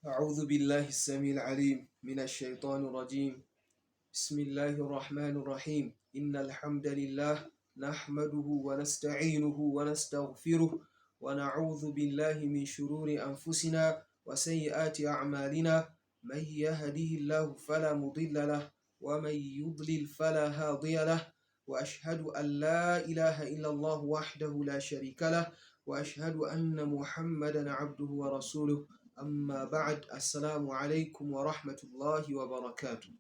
أعوذ بالله السميع العليم من الشيطان الرجيم. بسم الله الرحمن الرحيم. إن الحمد لله نحمده ونستعينه ونستغفره ونعوذ بالله من شرور أنفسنا وسيئات أعمالنا. من يهده الله فلا مضل له ومن يضلل فلا هادي له، وأشهد أن لا إله إلا الله وحده لا شريك له، وأشهد أن محمدا عبده ورسوله. Amma ba'ad, assalamu alaikum wa rahmatullahi wa barakatuh.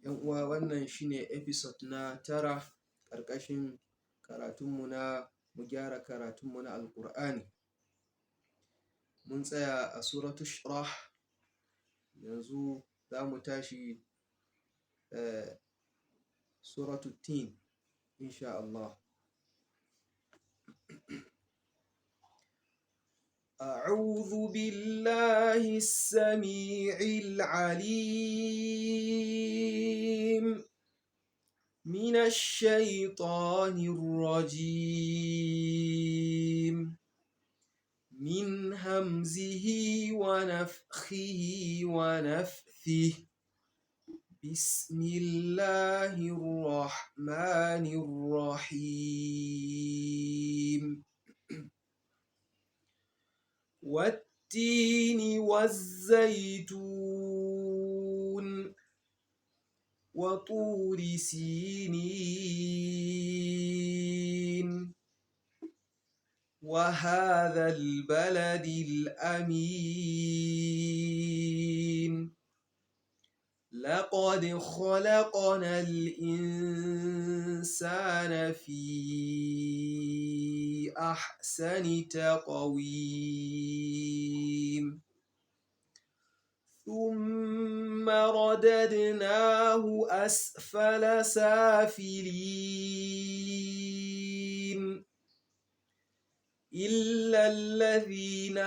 ‘Yan uwa, wannan shine episode na 9 ƙarƙashin karatunmu na mu gyara karatunmu na Alƙur'ani. Mun tsaya a suratu Shrah, yanzu za mu tashi suratu Tin insha Allah. أعوذ بالله السميع العليم من الشيطان الرجيم، من همزه ونفخه ونفثه، بسم الله الرحمن الرحيم. والتين والزيتون وطور سينين وهذا البلد الأمين. لقد خلقنا الإنسان في أحسن تقويم، ثم رددناه أسفل سافلين، إلا الذين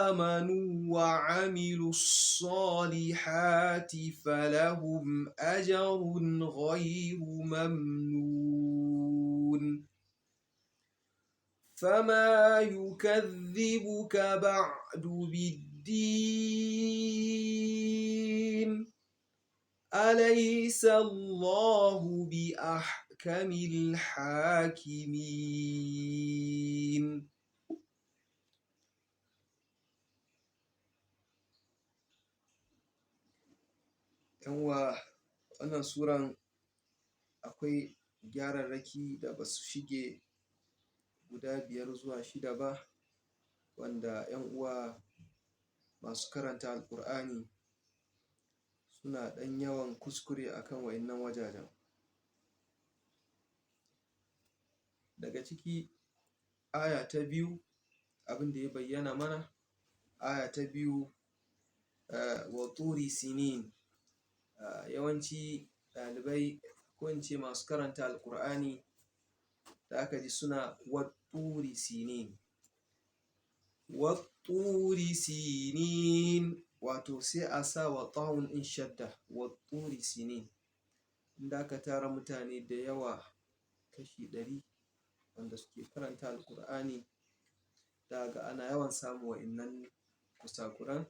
آمنوا وعملوا الصالحات فلهم أجر غير ممنون. فما يكذبك بعد بالدين، أليس الله بأحكم الحاكمين؟ ‘Yan uwa, wannan suran akwai gyararraki da basu shige guda 5 zuwa 6 ba, wanda ‘yan uwa masu karanta Alƙur'ani suna ɗan yawan kuskure akan wa'innan wajajen. Daga ciki, aya ta 2, abin da ya bayyana mana, aya ta 2, wa turi sinin. Yawanci ɗalibai ko in ce masu karanta Alƙur'ani da aka ji suna wa turi sinin, wa turi sinin, wato sai a sa wa ta'un ɗin shadda, wa turi sinin. Inda aka tara mutane da yawa kashi 100 wanda suke karanta Alƙur'ani, za ga ana yawan samun wa'innan kusakuran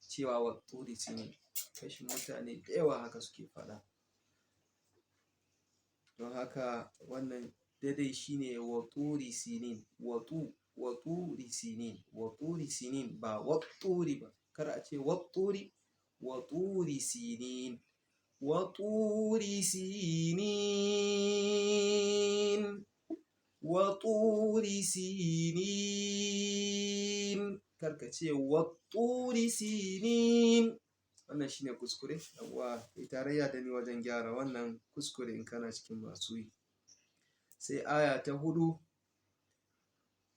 cewa wa turi sinin, kashin mutane da yawa haka suke faɗa. Don haka wannan daidai shine wa turi sinin, wa turi sinin, wa turi sinin, ba wa turi ba, kar a ce wa turi, wa turi sinin, wa turi sinin, wa turi sinin, kar ka ce wa turi sinin. Wannan shine kuskure. Yawwa, kai tarayya da ni wajen gyara wannan kuskure in kana cikin masu yi. Sai aya ta 4,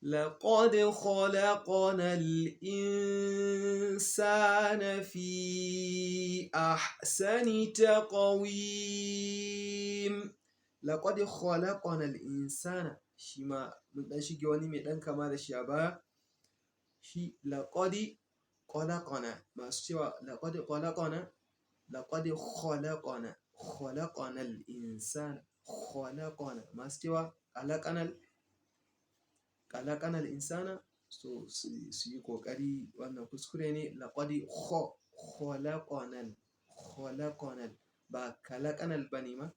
لقد خلقنا الإنسان في أحسن تقويم. لقد خلقنا الإنسان, shi ma mun ɗan shige wani mai ɗan kama da shi a baya. Shi laqad khalaqana, masu cewa laqad khalaqana, laqad khalaqana, khalaqana al-insana, khalaqana, masu cewa khalaqana, khalaqana al-insana, So su yi ƙoƙari, wannan kuskure ne. Laqad khalaqanal, khalaqanal ba kalaqanal bane ma.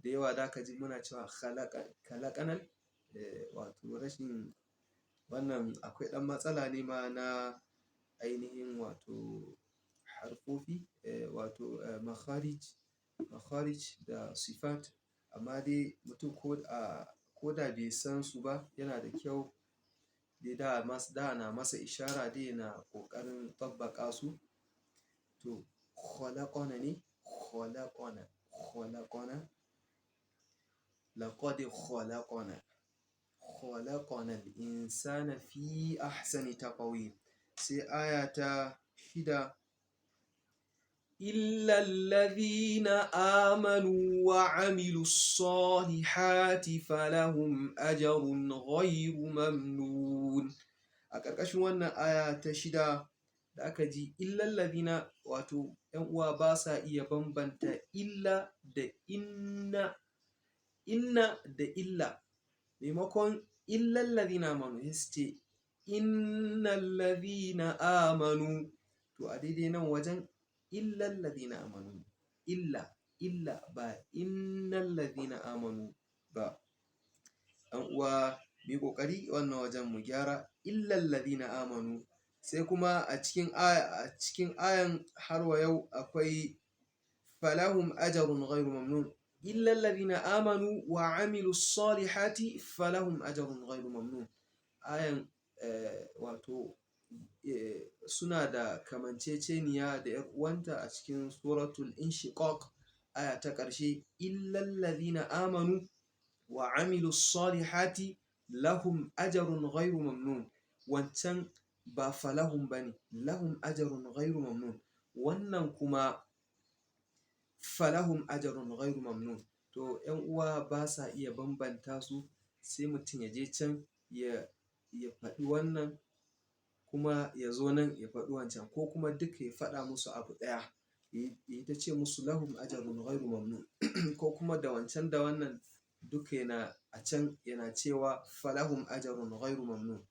Da yawa za ka ji muna cewa kalaqanal, wato rashin wannan akwai ɗan matsala ne ma na ainihin wato harfofi, wato makharij da sifat. Amma dai mutum ko da bai san su ba, yana da kyau dai da na masa ishara dai yana ƙoƙarin tabbaka su. To khalaqana ne, khalaqana, khalaqana, laqad khalaqana, khalaqana al-insana fi ahsani taqwim. Sai aya ta 6, illa alladhina amanu wa amilu ssalihati falahum ajrun ghayru mamnun. A ƙarƙashin wannan aya ta 6 da aka ji illa alladhina, wato ‘yan uwa ba sa iya bambanta illa da inna, inna da illa. Maimakon illa alladhina amanu sai su ce innal ladhina amanu. To a daidai nan wajen illa alladhina amanu, illa, illa ba innal ladhina amanu ba. ‘Yan uwa mu yi ƙoƙari wannan wajen mu gyara illa alladhina amanu. Sai kuma a cikin ayan har wa yau akwai falahum ajrun ghayru mamnun. Illa alladhina amanu wa amilu ssalihati falahum ajrun ghayru mamnun. Ayan wato suna da kamanceceniya da ‘yar uwanta a cikin suratul Inshiqaq aya ta ƙarshe, illa alladhina amanu wa amilu ssalihati lahum ajrun ghayru mamnun. Wancan ba falahum bane, lahum ajrun ghayru mamnun. Wannan kuma falahum ajrun ghayru mamnun. To ‘yan uwa ba sa iya bambanta su, sai mutum ya je can ya faɗi wannan kuma ya zo nan ya faɗi wancan, ko kuma duka ya faɗa musu abu ɗaya, ya ta ce musu lahum ajrun ghayru mamnun, ko kuma da wancan da wannan duka yana a can yana cewa falahum ajrun ghayru mamnun.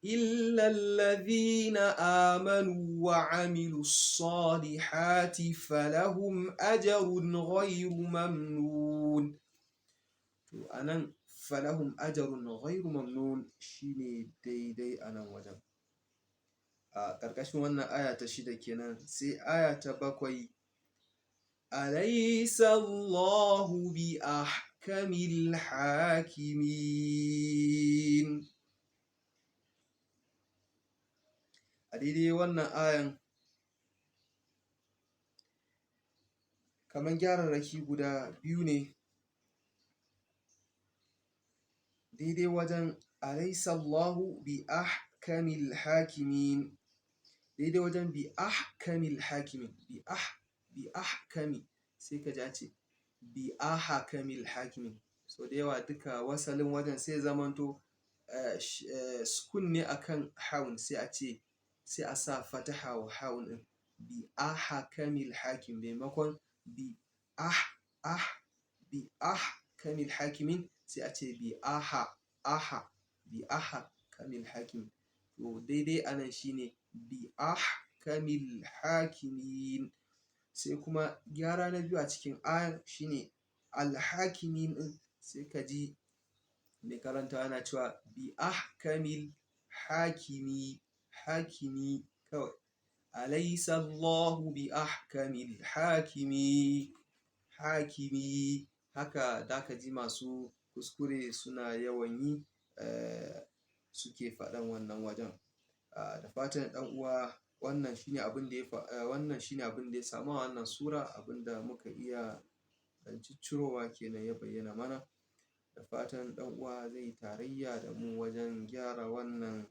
Illa alladhina amanu wa amilu ssalihati falahum ajrun ghayru mamnun. To anan falahum ajrun ghayru mamnun shine daidai a nan wajen. A ƙarƙashin wannan aya ta 6 kenan. Sai aya ta 7, alaysa Allahu bi ahkamil hakimin. A daidai wannan ayan kamar gyararraki guda biyu ne. Daidai wajen alaysa Allahu bi ahkamil hakimin, daidai wajen bi ahkamil hakimin, bi ahkami, sai ka ji an ce bi ahkamil hakimin. So da yawa duka wasalin wajen sai zamanto sukun ne akan haun, sai a ce sai a sa fataha wa haun ɗin, bi ahkamil hakim, maimakon bi ah ah bi ahkamil hakimin sai a ce bi aha aha bi ahkamil hakim. To daidai anan shine bi ahkamil hakimin. Sai kuma gyara na biyu a cikin ayan shine alhakimin ɗin, sai ka ji mai karantawa yana cewa bi ahkamil hakimi, hakimi kawai. Alaysa Allahu bi ahkamil hakimi, hakimi. Haka da ka ji masu kuskure suna yawan yi, suke faɗan wannan wajen. Da fatan ɗan uwa wannan shine abin da ya samu a wannan sura, abin da muka iya ɗan ciccirowa kenan ya bayyana mana. Da fatan ɗan uwa zai tarayya da mu wajen gyara wannan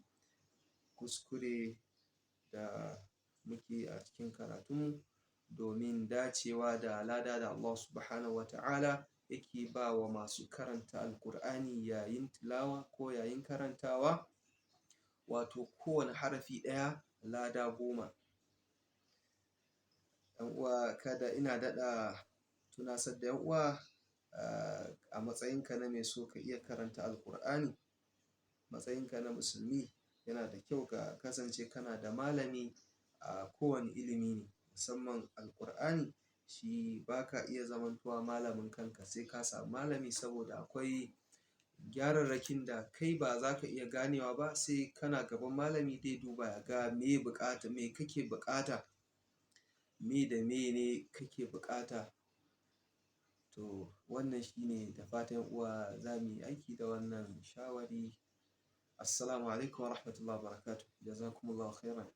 kuskure da muke a cikin karatunmu, domin dacewa da lada da Allah subhanahu wa ta'ala yake ba wa masu karanta Alƙur'ani yayin tilawa ko yayin karantawa, wato kowane harafi ɗaya lada 10. ‘Yan uwa kada ina daɗa tunasar da ‘yan uwa, a matsayinka na mai so ka iya karanta Alƙur'ani, matsayinka na musulmi, Yana da kyau ka kasance kana da malami a kowane ilimi ne, musamman Alqur'ani. Shi ba ka iya zamantowa malamin kanka sai ka samu malami, saboda akwai gyararrakin da kai ba za ka iya ganewa ba sai kana gaban malami zai duba ya ga me buƙata, me kake buƙata, me da me ne kake buƙata. To wannan shine, da fatan 'yan uwa za mu yi aiki da wannan shawari. Assalamu alaikum wa rahmatullahi wa barakatuh. Jazakumullahu khairan.